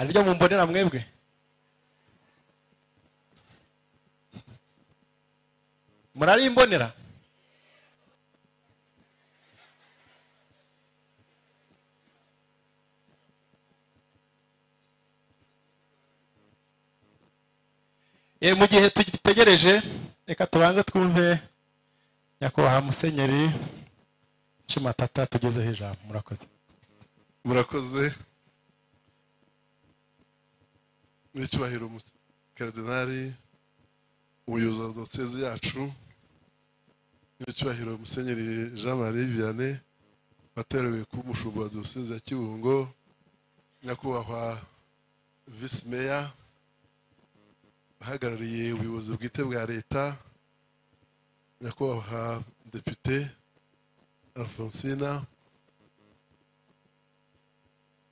Hari iryo mumbonera mwebwe? Murarimbonera? Mu gihe tugitegereje reka tubanze twumve nyakubahwa Musenyeri Nshimatata tugezeho ijambo. Murakoze. Murakoze. N'icyubahiro Karidinali umuyobozi wa diyoseze yacu, n'icyubahiro Musenyeri Jean Marie Vianney waterewe kuba umushumba wa diyoseze ya Kibungo, nyakubahwa Vice Mayor ahagarariye ubuyobozi bwite bwa leta, nyakubahwa Depite Alphonsina,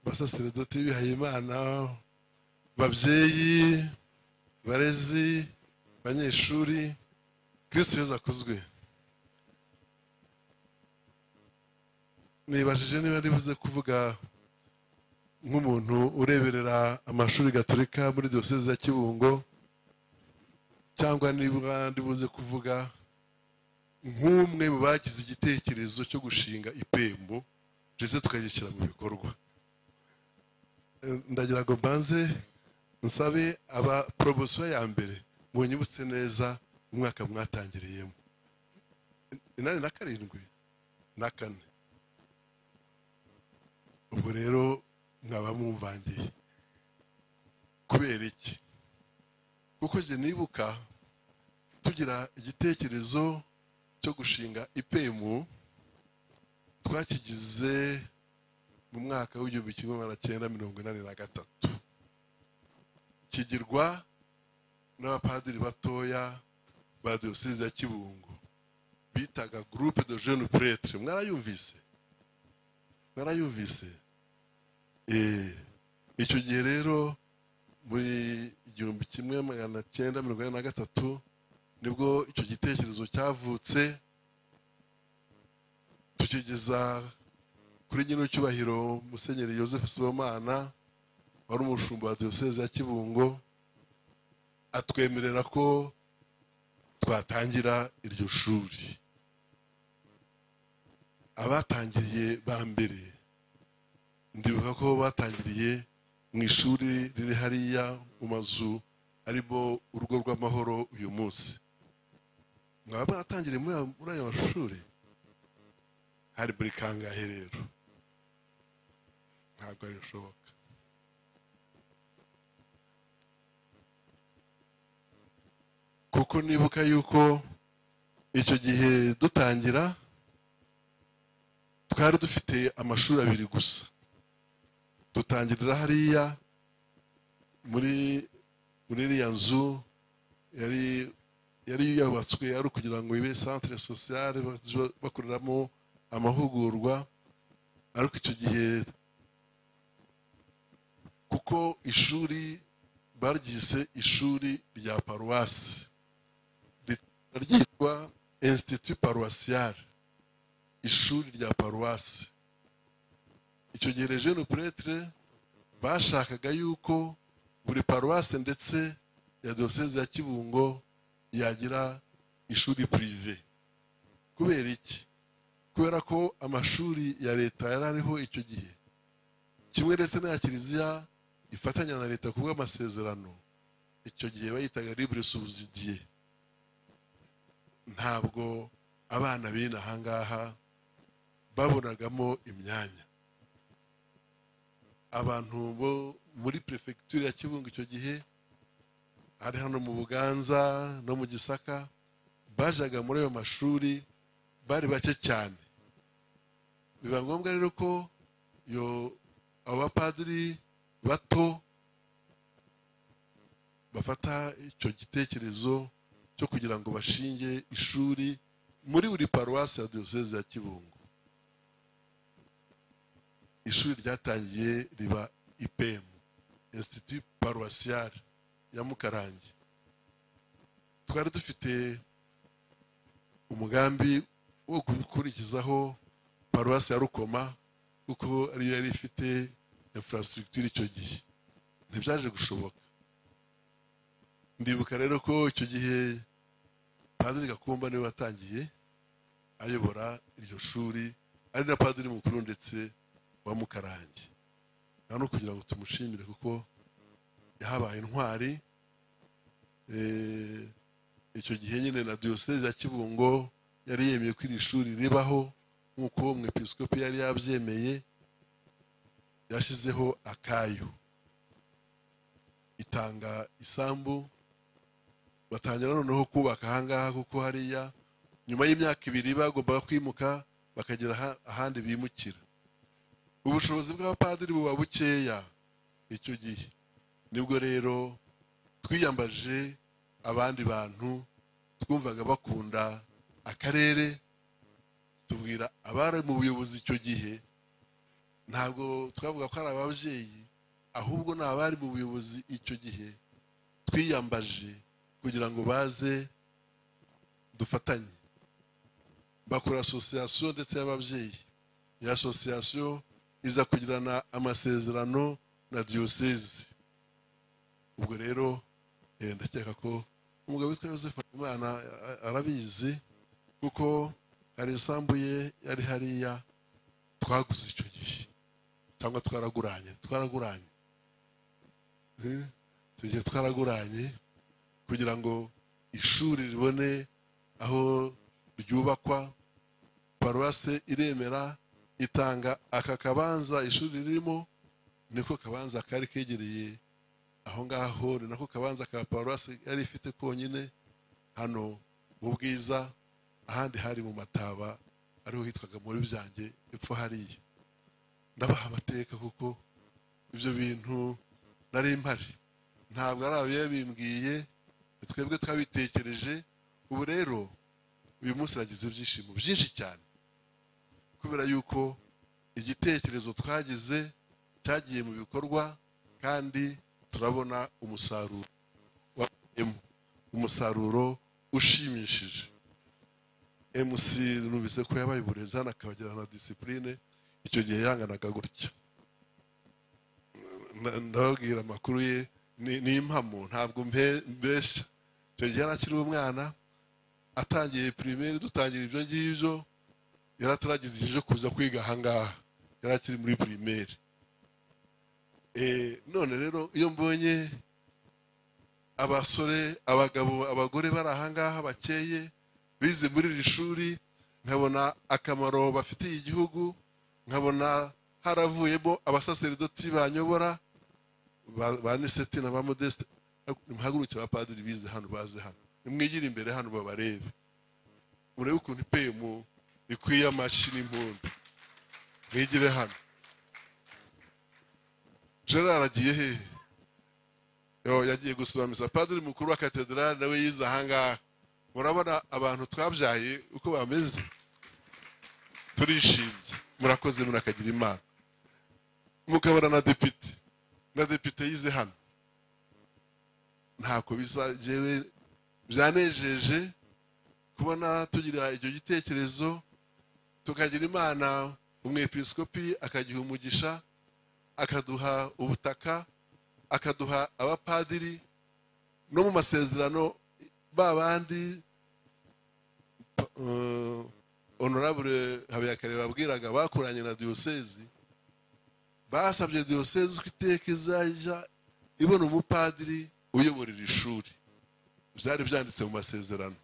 basaseredoti bihayimana, babyeyi, barezi, banyeshuri, Kristo Yezu akuzwe. Nibajije niba ndibuze kuvuga nk'umuntu ureberera amashuri gatolika muri diyoseze ya Kibungo, cyangwa niba ndibuze kuvuga nk'umwe mu bagize igitekerezo cyo gushinga IPM ndetse tukagishyira mu bikorwa. Ndagira ngo mbanze nsabe aba promotion ya mbere munyibutse neza umwaka mwatangiriyemo. 87 na 4. Ubwo rero mwaba mumvangiye. Kubera iki? Kuko je nibuka tugira igitekerezo cyo gushinga IPM twakigize mu mwaka w'1983, kigirwa n'abapadiri batoya ba diyoseze ya Kibungo bitaga groupe de jeunes prêtres. Mwarayumvise? Mwarayumvise? Icyo gihe rero muri 1983 nibwo icyo gitekerezo cyavutse, tukigeza kuri nyine cyubahiro Musenyeri Joseph Sibomana wari umushumba wa diyoseze ya Kibungo, atwemerera ko twatangira iryo shuri. Abatangiriye ba mbere ndibuka ko batangiriye mu ishuri riri hariya mu mazu arimo urugo rw'amahoro uyu munsi. Mwaba baratangiriye muri ayo mashuri? Hari buri kangahe rero? Ntabwo ari bishoboka. Kuko nibuka yuko icyo gihe dutangira twari dufite amashuri abiri gusa. Dutangirira hariya muri iriya nzu yari yubatswe ari kugira ngo ibe centre sociale bakoreramo amahugurwa, ariko icyo gihe kuko ishuri baryise ishuri rya paruwasi ryitwa Institut Paroissial, ishuri rya paruwasi. Icyo gihe les jeunes prêtres bashakaga yuko buri paruwasi ndetse ya diyoseze ya Kibungo yagira ishuri privé. Kubera iki? Kubera ko amashuri ya leta yari ariho icyo gihe, kimwe ndetse n'aya kiliziya ifatanya na leta kubwa amasezerano, icyo gihe bayitaga libre subsidié. Ntabwo abana b'ina ahangaha babonagamo imyanya. Abantu bo muri prefecture ya Kibungo icyo gihe ari hano mu Buganza no mu Gisaka bajaga muri ayo mashuri bari bake cyane. Biba ngombwa rero ko yo abapadiri bato bafata icyo gitekerezo cyo kugira ngo bashinge ishuri muri buri paruwasi ya diyoseze ya Kibungo. Ishuri ryatangiye riba IPM, Institut Paroissial ya Mukarange. Twari dufite umugambi wo gukurikizaho paruwasi ya Rukoma kuko ariyo yari ifite infrastructure icyo gihe. Ntibyaje gushoboka. Ndibuka rero ko icyo gihe Padiri Gakumba niwe watangiye ayobora iryo shuri, ari na padiri mukuru ndetse wa Mukarange. No kugira ngo tumushimire kuko yahabaye intwari. Icyo gihe nyine na diyoseze ya Kibungo yari yemeye ko iri shuri ribaho nk'uko umwepiskopi yari yabyemeye, yashyizeho akayo itanga isambu, batangira noneho kubaka ahangaha, kuko hariya nyuma y'imyaka 2 bagombaga kwimuka bakagera ahandi bimukira. Ubushobozi bw'abapadiri buba bukeya icyo gihe. Nibwo rero twiyambaje abandi bantu twumvaga bakunda akarere, tubwira abari mu buyobozi icyo gihe, ntabwo twavuga ko ari ababyeyi, ahubwo ni abari mu buyobozi icyo gihe twiyambaje kugira ngo baze dufatanye. Bakora association ndetse y'ababyeyi. Iyo association iza kugirana amasezerano na diocese. Ubwo rero ndakeka ko umugabo witwa Joseph Imana arabizi, kuko hari isambu ye yari hariya twaguze icyo gihe, cyangwa twaraguranye tugiye twaraguranye kugira ngo ishuri ribone aho ryubakwa. Paruwase iremera itanga aka kabanza ishuri ririmo, niko kabanza kari kegereye aho ngaho, ni nako kabanza ka paruwase yari ifite konyine hano mu Bwiza. Ahandi hari mu Mataba, ariho hitwaga muri Byange epfo hariya. Ndabaha amateka kuko ibyo bintu nari mpari, ntabwo ari abibimbwiye, twebwe twabitekereje. Ubu rero uyu munsi nagize ibyishimo byinshi cyane kubera yuko igitekerezo twagize cyagiye mu bikorwa, kandi turabona umusaruro wavuyemo, umusaruro ushimishije. MC numvise ko yabaye uburezi hano akabagira na discipline. Icyo gihe yanganaga gutya, ndababwira amakuru ye ni impamo, ntabwo mbeshya. Icyo gihe yari akiri umwana, atangiye primaire, dutangira ibyo ngibyo, yari ataragize igihe cyo kuza kwiga ahangaha, yari akiri muri primaire. None rero iyo mbonye abasore, abagabo, abagore bari ahangaha bakeye bize muri iri shuri, nkabona akamaro bafitiye igihugu, nkabona haravuyemo abasaseridoti banyobora ba Niseti na ba Modeste. Muhaguruke abapadiri bize hano, baze hano, nimwigire imbere hano babarebe, murebe ukuntu ipemu ikwiye amashyi n'impundu. Mwigire hano. Gerard agiye hehe? Yagiye gusura misa. Padiri mukuru wa katedrali nawe yize ahangaha. Murabona abantu twabyaye uko bameze, turishimye. Murakoze, murakagira Imana. Mukabona na depite, na depite yize hano. Ntako bisa, jewe byanejeje kubona tugira icyo gitekerezo, tukagira Imana, umwepiskopi akagiha umugisha, akaduha ubutaka, akaduha abapadiri. No mu masezerano babandi honorable Habiyakare babwiraga bakoranye na diocese, basabye diocese ko iteka izajya ibona umupadiri uyobora iri shuri. Byari byanditse mu masezerano.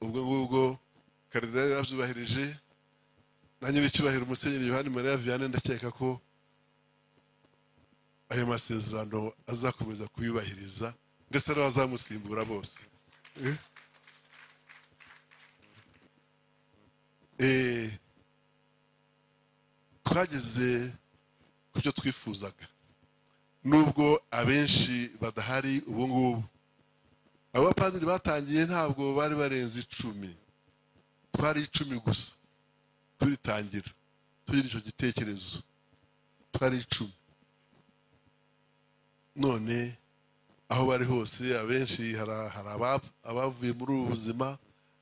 Ubwo ngubwo Karidinali yarabyubahirije, na nyiricyubahiro Musenyeri Yohani Mariya Vianney, ndakeka ko ayo masezerano azakomeza kuyubahiriza, ndetse n'abazamusimbura bose. Twageze ku cyo twifuzaga, nubwo abenshi badahari ubu ngubu. Abapadiri batangiye ntabwo bari barenze 10, twari 10 gusa turitangira, tugira icyo gitekerezo, twari 10. None aho bari hose abenshi hari abavuye muri ubu buzima,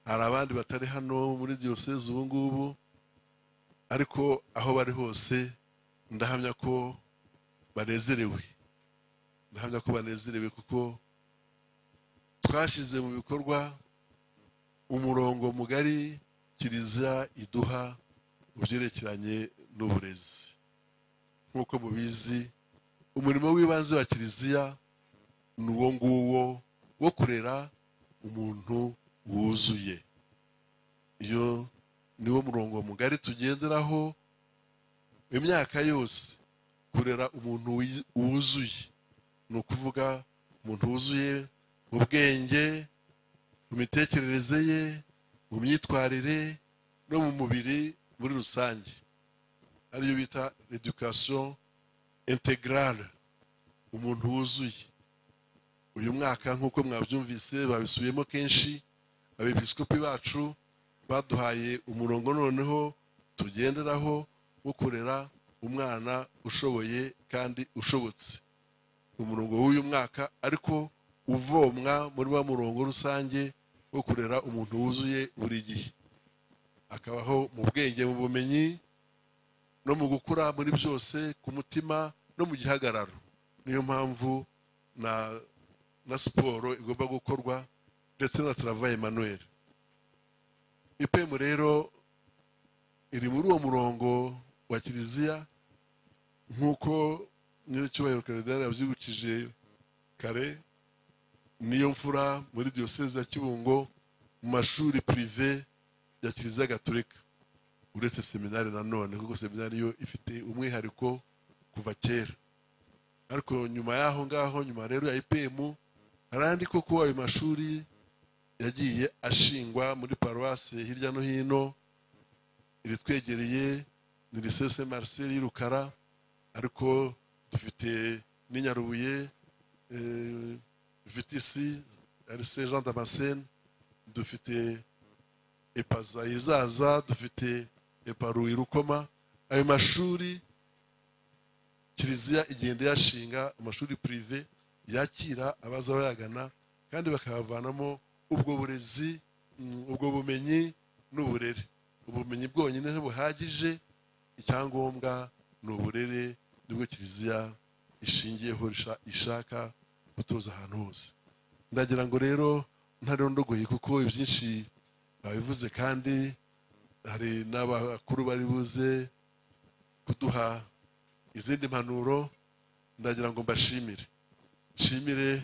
hari abandi batari hano muri diocese ubu ngubu, ariko aho bari hose ndahamya ko banezerewe Ndahamya ko banezerewe kuko twashyize mu bikorwa umurongo mugari Kiliziya iduha mu byerekeranye n'uburezi. Nk'uko mubizi, umurimo w'ibanze wa Kiliziya ni uwo nguwo wo kurera umuntu wuzuye. Iyo niwo murongo mugari tugenderaho imyaka yose, kurera umuntu wuzuye. Ni ukuvuga umuntu wuzuye mu bwenge, mu mitekerereze ye, mu myitwarire no mu mubiri muri rusange, ariyo bita l'éducation intégrale, umuntu wuzuye. Uyu mwaka nk'uko mwabyumvise babisubiyemo kenshi, abepiskopi bacu baduhaye umurongo noneho tugenderaho wo kurera umwana ushoboye kandi ushobotse. Umurongo w'uyu mwaka ariko uvomwa muri wa murongo rusange wo kurera umuntu wuzuye buri gihe, akabaho mu bwenge, mu bumenyi no mu gukura muri byose, ku mutima no mu gihagararo. Niyo mpamvu na siporo igomba gukorwa, ndetse na travail manuel. IPM rero iri muri uwo murongo wa Kiliziya, nk'uko nyiricyubahiro Karidinali yabyibukije kare. Niyo mfura muri diyoseze ya Kibungo mu mashuri prive ya Kiliziya Gatolika, uretse seminari nanone, kuko seminari yo ifite umwihariko kuva kera. Ariko nyuma y'aho ngaho, nyuma rero ya IPM, hari andi koko ayo mashuri yagiye ashingwa muri paruwasi hirya no hino. Iritwegereye ni Lycée Saint Marcel y'Irukara, ariko dufite n'Inyarubuye, VTC Lycée Jean Damascène, dufite EPAZA izaza, dufite EPARU Irukoma. Ayo mashuri Kiliziya igenda yashinga, amashuri prive yakira abaza bayagana kandi bakabavanamo ubwo burezi, ubwo bumenyi n'uburere. Ubumenyi bwonyine ntibuhagije, icyangombwa ni uburere, nibwo Kiliziya ishingiyeho ishaka gutoza ahantu hose. Ndagira ngo rero ntarondogoye kuko ibyinshi babivuze, kandi hari n'abakuru bari buze kuduha izindi mpanuro. Ndagira ngo mbashimire, nshimire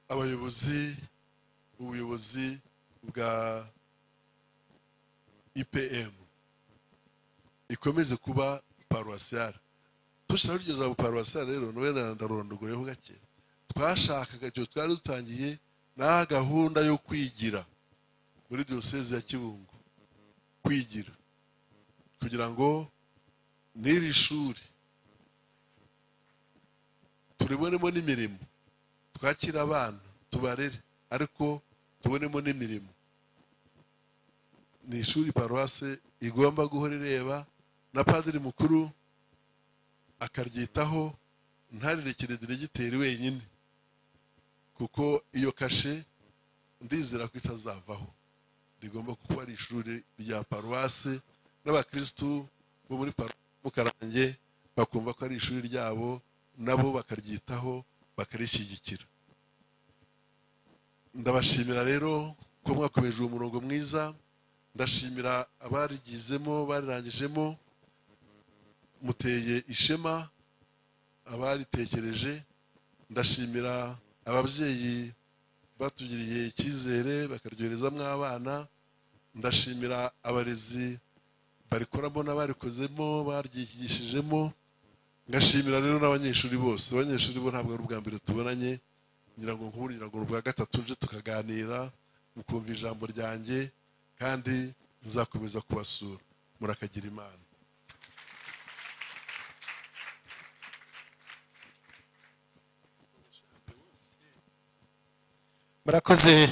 abayobozi, ubuyobozi bwa IPM ikomeze kuba paroissiale. Tushaka iryo jambo paroissiale rero, nowe ndarondogoyeho gake. Twashakaga icyo twari dutangiye na gahunda yo kwigira muri diyoseze ya Kibungo, kwigira kugira ngo n'iri shuri turibonemo n'imirimo, twakira abana tubarere, ariko tubonemo n'imirimo. Ni ishuri paruwase igomba guhora ireba, na padiri mukuru akaryitaho, ntarirekere diregiteri wenyine, kuko iyo kashe ndizera ko itazavaho. Rigomba kuba ari ishuri rya paruwase, n'abakristu bo muri Mukarange bakumva ko ari ishuri ryabo, nabo bakaryitaho bakarishyigikira. Ndabashimira rero ko mwakomeje uwo murongo mwiza. Ndashimira abarigizemo, barirangijemo, muteye ishema abaritekereje. Ndashimira ababyeyi batugiriye icyizere bakaryoherezamo abana. Ndashimira abarezi barikoramo n'abarikozemo, baryigishijemo. Ngashimira rero n'abanyeshuri bose. Abanyeshuri bo ntabwo ari ubwa mbere tubonanye, ngira ngo nk'ubu ngira ngo ubwa gatatu nje tukaganira, mukumva ijambo ryanjye, kandi nzakomeza kubasura. Murakagira Imana. Murakoze